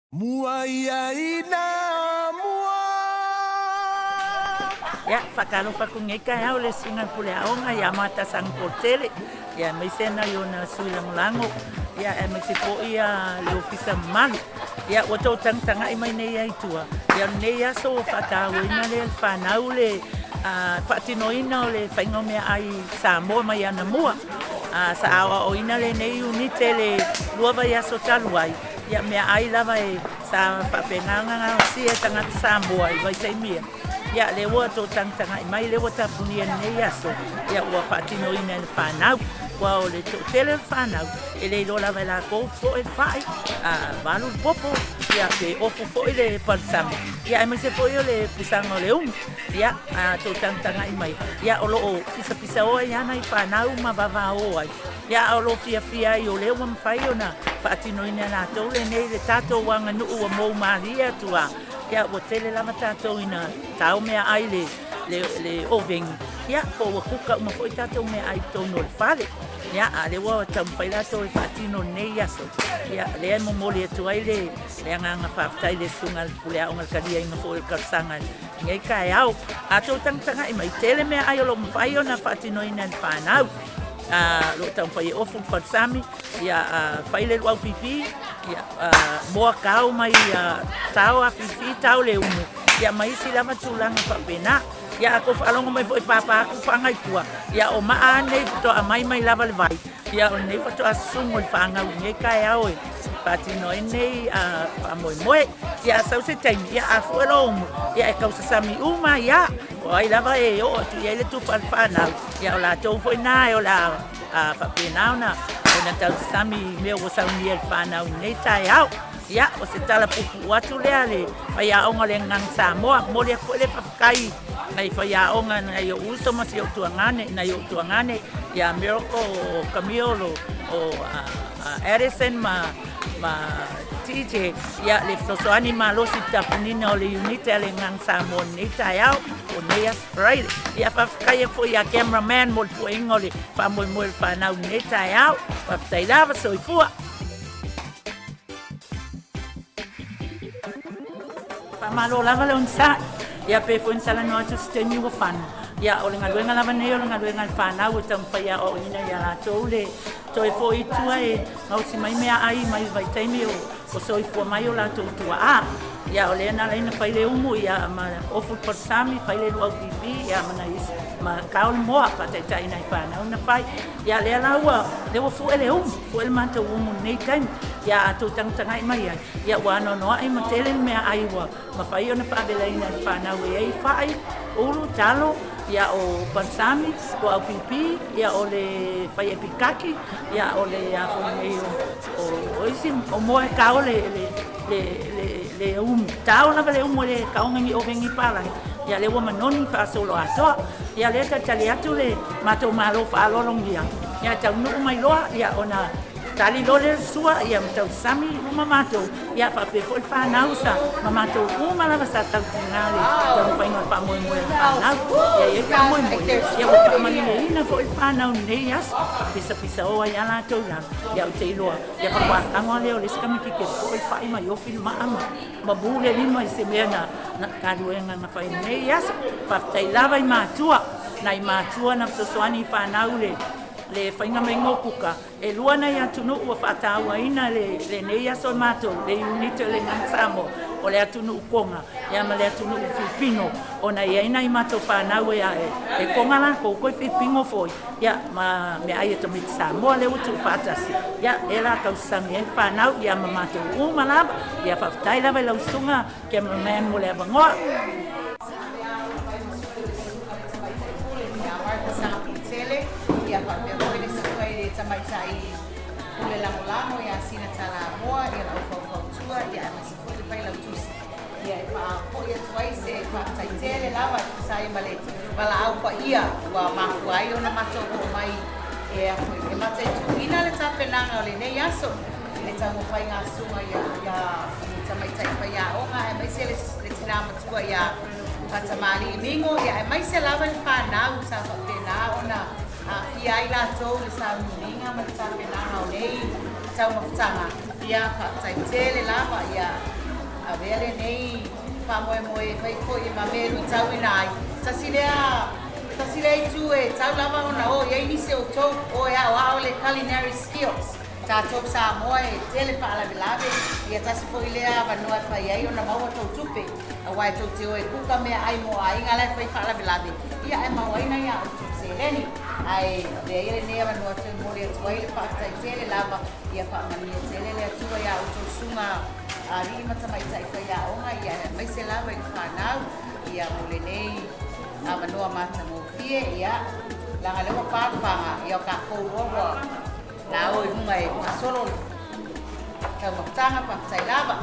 Mua ia ina mua. Ia, faatalofa atu i lenei taeao i le Susuga i le Pule Aoga ia Marta Sagapolutele, ia aemaise nai ona sui lagolago, ia aemaise foi le Ofisa mamalu. Ia, ua tou tagatagai mai nei ai i tua, ia o lenei aso ua faatauaina lea e le fanau le faatinoina o le faiga o meaai Samoa mai anamua. Sa aoaoina lenei iunite le 2 vaiaso talu ai, ia meaai lava e sa faapena ona gaosia e tagata Samoa i vaitaimi ia. Ia lea ua tou tagatagai mai lea ua tapunia i lenei aso, ia ua faatinoina e le fanau. Aua o le toatele o le fanau, e le iloa lava e latou foe le fai, valu le popo, ia pe ofu foi le palusami, ia aemaise foi o le pusaga o le umu. Ia, a tou tagatagai mai, ia o lo o pisapisaoa ai lava nai fanau ma vavao ai, ia a o lo o fiafia ai o lea ua mafai ona faatinoina e latou lenei le tatou aganuu ua mou malie atu lava. Ia ua tele lava tatou ina tao meaai le oveni, ia po ua kuka uma foi tatou meaai i totonu o le fale. Ia, a o lea ua taumafai latou e faatino lenei aso, ia lea e momoli atu ai le agaga faafetai i le Susuga i le Pule Aoga i le taliaina foi o le talosaga i lenei taeao. A outou tagatagai mai, tele meaai o lo o mafai ona faatinoina e le fanau. O lo o taumafai e ofu le palusami, ia fai le luau pipi, ia moa tao mai tao afifi, tao le umu, ia ma isi lava tulaga faapena. Ia a tou faalogo mai foi e pāpā atu fana i tua, ia o maa nei faatoa aumai mai lava le vai, ia o lenei faatoa susugu e le fanau i lenei taeao e faatino ai lenei faamoemoe. Ia a sau se taimi, ia a fue loa umu, ia e tausasami uma ai lava. O ai lava e oo atu i ai le tufa a le fanau, ia o latou foi na o le a faapena ona tausasami i mea ua saunia e le fanau i lenei taeao. Ia, o se tala puupuu atu lea a le faiaoga o le Agaga Samoa. Momoli atu foi le faafetai nai faiaoga nai ou uso ma si ou tuagane, nai ou tuagane ia Miracle, o Camille, o Addison ma TJ, ia le fesoasoani malosi i le tapunina o le iunite a le Agaga Samoa i lenei taeao, o lenei aso Friday. Ia faafetai atu foi ia cameraman mo le puaiga o le faamoemoe o le fanau i lenei taeao. Faafetai lava, soifua. Faamalo lava le onosai. Ia pe foi na talanoa atu se taimi ua fano. Ia o le galuega lava nei o le galuega a le fanau e taumafai e aoaoina ia latou le toe foi i tua e gaosi mai meaai mai le vaitaimi o soifua mai o latou tuaa. Ia o lea na ala ai ona fai le umu ia ma ofu le palusami, fai le luau pipi ia ma nai isi ma kao le moa faataitai nai fanau na fai. Ia lea la ua lea ua fue le umu, fue le matou umu i lenei taimi. Ia a tou tagatagai mai ai, ia ua anoanoai ma tele le meaai ua mafai ona faavelaina e le fanau e i ai fai, ulu, talo, ia o palusami, luau pipi, ia o le fai epikaki, ia o le a foi nei o isi o moa e kao le le le le umu. Tao lava le umu e le kaoga ni oveni palagi. Ia lea ua manoni faasolo atoa. Ia lea talitali atu le matou malo faaaloalogia. Ia taunuu mai loa ia ona tali loa lea o le sua ia ma tausami uma matou. Ia faapea foi le fanau sa ma matou uma lava sa tautiga le taumafaiga o le faamoemoe o le fanau. Ia i ai le faamoemoe, ia ua faamalieina foi le fanau i lenei aso. Pisapisaoa ai lava latou i lalo. Ia ou te iloa, ia faatoa tago lava lea o le isi tamaititi e popoe le fai ma iofi le maa ma mu le lima i se mea na galuega na fai i lenei aso. Faafetai lava i matua, nai matua na fesoasoani i fanau le faiga maiga o kuka. E lua nai atunuu ua faatauaina lenei aso e matou, le iunite o le Agaga Samoa, o le atunuu Koga ia ma le atunuu Filipino, ona e i ai nai matou fanau e Koga latou, toe Filipino foi, ia ma meaai a tamaiti Samoa lea ua tuufaatasi, ia lea o le a tausasami ai le fanau ia ma matou uma lava. Ia faafetai lava i lau susuga cameraman mo le avanoa. Ia faapea foi le susuga i le tamaitai pule lagolago ia Sina Talamoa, ia lau faufautua, ia aemaise foi le failautusi. Ia e faafoi atu ai se faafetai tele lava e tusa ai ma le valaau paia ua mafua ai ona matou oo mai e e mataituina le tapenaga o lenei aso i le taumafaiga a susuga ia ia tamaitai faiaoga aemaise le tina matua ia Fatamalii Mingo, ia aemaise lava le fanau sa faapena ona aafia ai latou i le sauniuniga ma le tapenaga o nei taumafataga. Ia faafetai tele lava ia Avea lenei faamoemoe e fai foi ma mea e luitauina ai. Tasi lea, tasi lea itu e tau lava ona o i ai nisi o outou o e aoao le culinary skills. Tatou Samoa e tele faalavelave, ia tasi foi lea avanoa e fai ai ona maua tou tupe. Aua e tou te o e kuka meaai mo aiga la e fai faalavelave, ia ae maua ai nai a outou seleni. Ae avea ia lenei avanoa e toe momoli atu ai le faafetai tele lava, ia faamanuia tele le Atua iā outou susuga alii ma tamaitai faiaoga, ia aemaise lava i le fanau, ia mo lenei avanoa matagofie, ia leaga lea ua pa le faga, ia o tatou loa ua la o i luga e faasolo le taumafataga. Faafetai lava.